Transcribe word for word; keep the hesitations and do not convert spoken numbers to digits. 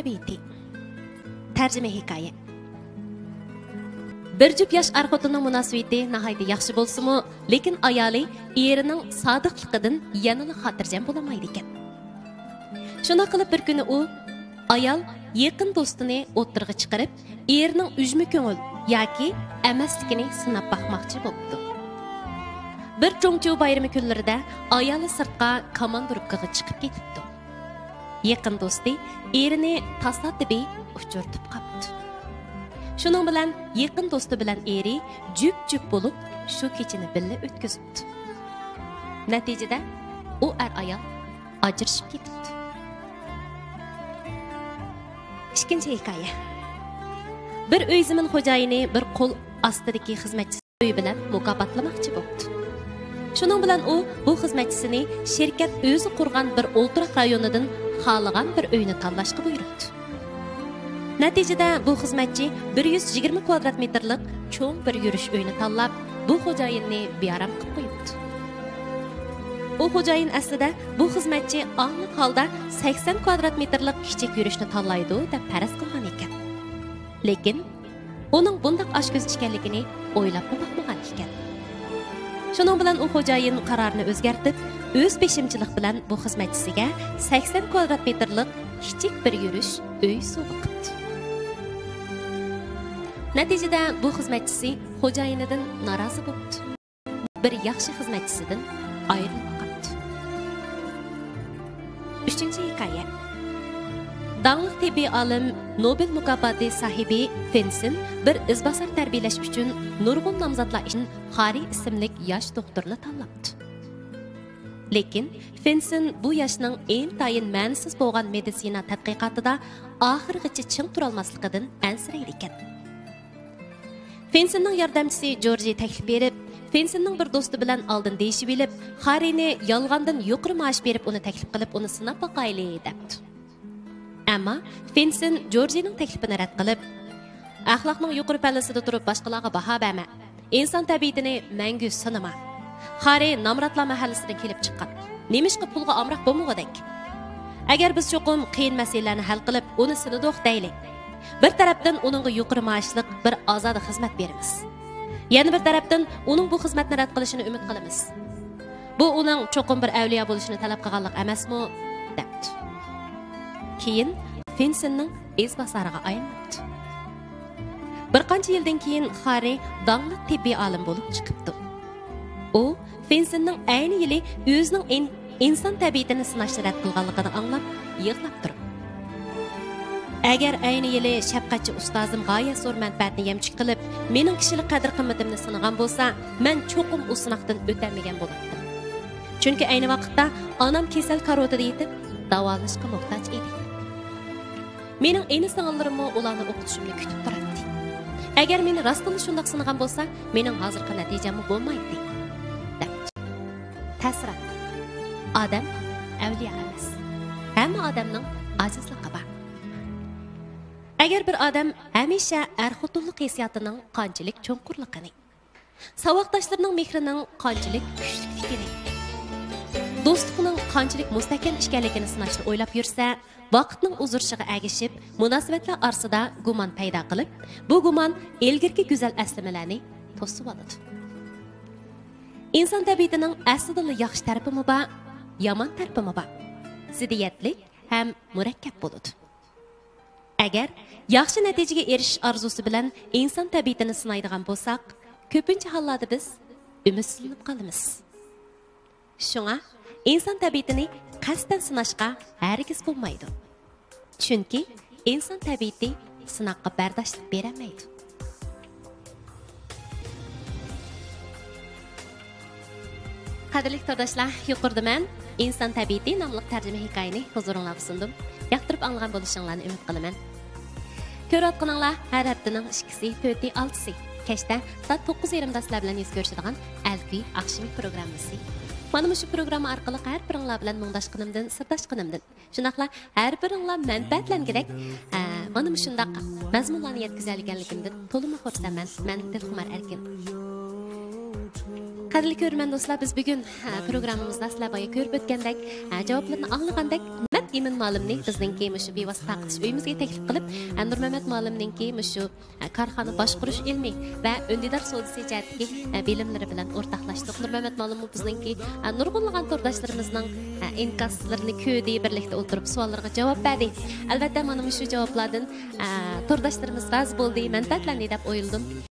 مۇناسىۋىتى. تەرجىمە ھېكايە. بىر جۈپ ياش ئەر-خوتۇننىڭ مۇناسىۋىتى ناھايىتى ياخشى بولسىمۇ، لېكىن ئايالى ئېرىنىڭ سادىقلىقىدىن يەنىلا خاتىرجەم بولالمايدىكەن. شۇنداق قىلىپ بىر كۈنى ئۇ ئايال يېقىن دوستىنى ئوتتۇرىغا چىقىرىپ، ئېرىنىڭ ئۈجمە كۆڭۈل ياكى ئەمەسلىكىنى سىناپ باقماقچى بوپتۇ. بىر چوڭچۇ بايرىمى كۈنلىرىدە ئايالى سىرتقا كاماندىروپكىغا چىقىپ كېتىپتۇ. يېقىن دوستى ئېرىنى تاسادىپىي ئۇچرىتىپ قاپتۇ. شۇنىڭ بىلەن يېقىن دوستى بىلەن ئېرى جۈپ-جۈپ بولۇپ شۇ كېچىنى بىللە ئۆتكۈزۈپتۇ. نەتىجىدە ئۇ ئەر-ئايال ئاجرىشىپ كېتىپتۇ. ئىككىنچى ھېكايە. بىر ئۆي زېمىن خوجايىنى بىر قول ئاستىدىكى خىزمەتچىسى ئۆي بىلەن مۇكاپاتلىماقچى بوپتۇ. شۇنىڭ بىلەن ئۇ بۇ خىزمەتچىسىنى شىركەت ئۆزى قۇرغان بىر ئولتۇراق رايونىدىن خالىغان بىر ئۆينى تاللاشقا بۇيرۇپتۇ. نەتىجىدە بۇ خىزمەتچى بىر يۈز يىگىرمە كۋادرات مېتىرلىق چوڭ بىر يۈرۈش ئۆينى تاللاپ، بۇ خوجايىننى بىئارام قىلىپ قويۇپتۇ. ئۇ خوجايىن ئەسلىدە بۇ خىزمەتچى ئاڭلىق ھالدا سەكسەن كۋادرات مېتىرلىق كىچىك يۈرۈشنى تاللايدۇ دەپ پەرەز قىلغان ئىكەن. لېكىن ئۇنىڭ بۇنداق ئاچكۆز ئىكەنلىكىنى ئويلاپمۇ باقمىغان ئىكەن. شۇنىڭ بىلەن ئۇ خوجايىن قارارىنى ئۆزگەرتىپ، ئۆز بېشىمچىلىق بىلەن بۇ خىزمەتچىسىگە سەكسەن كۋادرات مېتىرلىق كىچىك بىر يۈرۈش ئۆي سوۋغا قىپتۇ. نەتىجىدە بۇ خىزمەتچىسى خوجايىنىدىن نارازى بوپتۇ. بىر ياخشى خىزمەتچىسىدىن ئايرىلىپ قاپتۇ. ئۈچىنچى ھېكايە. داڭلىق تېببىي ئالىم، نوبېل مۇكاپاتى ساھىبى فېنسېن بىر ئىزباسار تەربىيەلەش ئۈچۈن نۇرغۇن نامزاتلار ئىچىدىن خارى ئىسىملىك ياش دوختۇرنى تاللاپتۇ. لېكىن فېنسېن بۇ ياشنىڭ ئىنتايىن مەنىسىز بولغان مېدىتسىنا تەتقىقاتىدا ئاخىرغىچە چىڭ تۇرالماسلىقىدىن ئەنسىرەيدىكەن. فېنسېننىڭ ياردەمچىسى جورجى تەكلىپ بېرىپ، فېنسېننىڭ بىر دوستى بىلەن ئالدىن دېيىشىۋېلىپ، خارىنى يالغاندىن يۇقىرى مائاش بېرىپ، ئۇنى تەكلىپ قىلىپ، ئۇنى سىناپ باقايلى، دەپتۇ. ئەمما فېنسېن جورجىنىڭ تەكلىپىنى رەت قىلىپ، ئەخلاقنىڭ يۇقىرى پەللىسىدە تۇرۇپ، باشقىلارغا باھا بەرمە. ئىنسان تەبىئىتىنى مەڭگۈ سىنىما. خارى نامراتلار مەھەللىسىدىن كېلىپ چىققان. نېمىشقا پۇلغا ئامراق بولمىغۇدەك؟ ئەگەر بىز چوقۇم قىيىن مەسىلىلەرنى ھەل قىلىپ، ئۇنى سىنىدۇق دەيلى. بىر تەرەپتىن ئۇنىڭغا يۇقىرى مائاشلىق بىر ئازادە خىزمەت بېرىمىز. يەنە بىر تەرەپتىن ئۇنىڭ بۇ خىزمەتنى رەت قىلىشىنى ئۈمىد قىلىمىز. بۇ ئۇنىڭ چوقۇم بىر ئەۋلىيا بولۇشىنى تەلەپ قىلغانلىق ئەمەسمۇ؟ دەپتۇ. كېيىن فېنسېننىڭ ئىزباسارىغا ئايلىنىپتۇ. بىر قانچە يىلدىن كېيىن خارى داڭلىق تېببىي ئالىم بولۇپ چىقىپتۇ. ئۇ فېنسېننىڭ ئەينى يىلى ئۆزىنىڭ ئىن-، ئىنسان تەبىئىتىنى سىناشنى رەت قىلغانلىقىنى ئاڭلاپ يىغلاپ تۇرۇپ، ئەگەر ئەينى يىلى شەپقەتچى ئۇستازىم غايەت زور مەنپەئەتنى يەمچۈك قىلىپ، مېنىڭ كىشىلىك قەدىر-قىممىتىمنى سىنىغان بولسا، مەن چوقۇم ئۇ سىناقتىن ئۆتەلمىگەن بولاتتىم. چۈنكى ئەينى ۋاقىتتا ئانام كېسەل كارىۋىتىدا يېتىپ، داۋالىنىشقا موھتاج ئىدى. مېنىڭ ئىنى-سىڭىللىرىممۇ ئۇلارنى ئوقۇتۇشۇمنى كۈتۈپ تۇراتتى. ئەگەر مېنى راستتىنلا شۇنداق سىنىغان بولسا، مېنىڭ ھازىرقى نەتىجەممۇ بولمايتتى، دەپتۇ. تەسىرات. ئادەم ئەۋلىيا ئەمەس. ھەممە ئادەمنىڭ ئاجىزلىقى بار. ئەگەر بىر ئادەم ھەمىشە ئەر-خوتۇنلۇق ھېسسىياتىنىڭ قانچىلىك چوڭقۇرلۇقىنى، ساۋاقداشلىرىنىڭ مېھرىنىڭ قانچىلىك كۈچلۈكلۈكىنى، دوستلۇقنىڭ قانچىلىك مۇستەھكەم ئىكەنلىكىنى سىناشنى ئويلاپ يۈرسە، ۋاقىتنىڭ ئۇزىرىشىغا ئەگىشىپ، مۇناسىۋەتلەر ئارىسىدا گۇمان پەيدا قىلىپ، بۇ گۇمان ئىلگىرىكى گۈزەل ئەسلىمىلەرنى توسۇۋالىدۇ. ئىنسان تەبىئىتىنىڭ ئەسلىدىنلا ياخشى تەرىپىمۇ بار، يامان تەرىپىمۇ بار. زىددىيەتلىك ھەم مۇرەككەپ بولىدۇ. ئەگەر ياخشى نەتىجىگە ئېرىشىش ئارزۇسى بىلەن ئىنسان تەبىئىتىنى سىنايدىغان بولساق، كۆپىنچە ھاللاردا بىز ئۈمىدسىزلىنىپ قالىمىز. شۇڭا ئىنسان تەبىئىتىنى قەستەن سىناشقا ھەرگىز بولمايدۇ. چۈنكى ئىنسان تەبىئىتى سىناققا بەرداشلىق بېرەلمەيدۇ. قەدىرلىك تورداشلار، يۇقىرىدا مەن ئىنسان تەبىئىتى ناملىق تەرجىمە ھېكايىنى ھۇزۇرۇڭلارغا سۇندۇم. ياقتۇرۇپ ئاڭلىغان بولۇشۇڭلارنى ئۈمىد قىلىمەن. كۆرۈۋاتقىنىڭلار ھەر ھەپتىنىڭ ئىككىسى، تۆتى، ئالتىسى كەچتە سائەت توققۇز يېرىمدا سىلەر بىلەن يۈز كۆرۈشىدىغان ئەلكۈي ئاخشىمى پروگراممىسى. مانا مۇشۇ پروگرامما ئارقىلىق ھەر بىرىڭلار بىلەن مۇڭداشقىنىمدىن، سىرداشقىنىمدىن، شۇنداقلا ھەر بىرىڭلار مەنپەئەتلەنگۈدەك، ئە، مانا مۇشۇنداق مەزمۇنلارنى يەتكۈزەلىگەنلىكىمدىن تولىمۇ خۇرسەنمەن. مەن دىلخۇمار ئەركىن. قەدىرلىك كۆرۈرمەن دوستلار، بىز بۈگۈن، ھە، پروگراممىمىزدا سىلەر بايا كۆرۈپ ئۆتكەندەك، ھە، جاۋابلىرىنى ئاڭلىغاندەك، مەن ئىمىن مۇئەللىمنى بىزنىڭكى مۇشۇ بىۋاسىتە تارقىتىش ئۆيىمىزگە تەكلىپ قىلىپ، ئە، نۇرمەمەت مۇئەللىمنىڭكى مۇشۇ، ئە، كارخانا باشقۇرۇش ئىلمى ۋە ئۈندىدار سودىسى جەھەتتىكى، ئە، بىلىملىرى بىلەن ئورتاقلاشتۇق. نۇرمەمەت مۇئەللىممۇ بىزنىڭكى، ئە، نۇرغۇنلىغان تورداشلىرىمىزنىڭ، ئە، ئىنكاسلىرىنى كۆردى، بىرلىكتە ئولتۇرۇپ سوئاللارغا جاۋاب بەردى. ئەلۋەتتە، مانا مۇشۇ جاۋابلاردىن، ئە، تورداشلىرىمىز رازى بولدى، مەنپەئەتلەندى دەپ ئويلىدىم.